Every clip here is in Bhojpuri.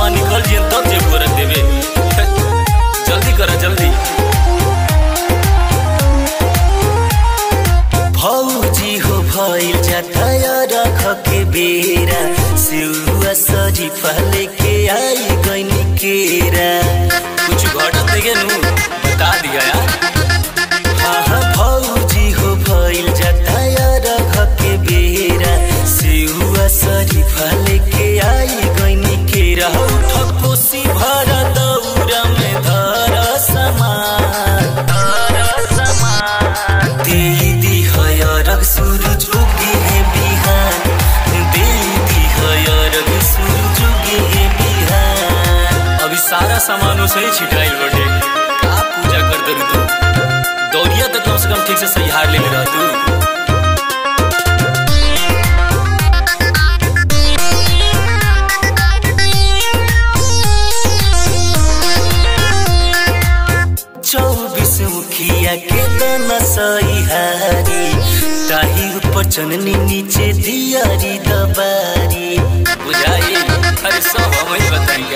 वहाँ निकल जियन तब जेब गोरख देवे। जल्दी कर जल्दी। भौजी हो भइल जाता रख के बेरा, सिउआ शरीफा लेके आई गइनी केरा। कुछ घटत देखे नु बता दिया यार। हाँ भौजी हो भइल जाता रख के बेरा, सिउआ शरीफा लेके आई गइनी केरा। उठ कोसी भर दौरा में धर समान, धर समान। दे दी है सूरज उगी है बिहान, दे दी है सूरज उगी है बिहान। अभी सारा सामान उसे ही छिटाइल बटे, का पूजा कर दे तू। दौरिया तो कम से कम ठीक से सही हार ले रहा तू। मुखिया के दाना सही हारी, ताही ऊपर चननी नीचे दियारी दबारी। बुझाई अरे सब हम ही बताएंगे।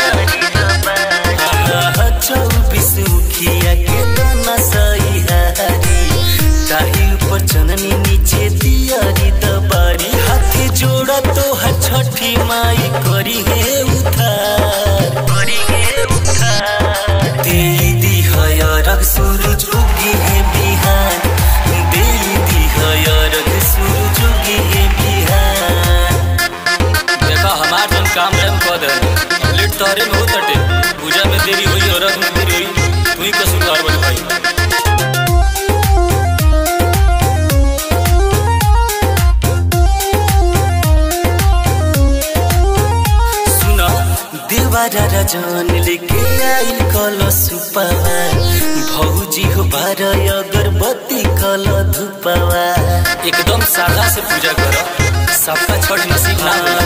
24 मुखिया के दाना सही हारी, ताही ऊपर चननी नीचे दियारी दबारी। हाथ जोड़ा तो है छठी माई करी है उधार, करी है उधार। दे दी है सूरज उगी है बिहान, दे दी है सूरज उगी है बिहान। देखा हमार जन काम रहे कह दे, लेट तोहरे में हो तटे, पूजा में देरी हुई और में देरी हुई, तू ही कसूरवार बन भाई। सुना देवारा रजन लेके आइल कल सुपावा, भौजी हो बार अगरबत्ती कल धुपावा। एकदम सादा से पूजा कर, सबका छठ नसीब ना होला।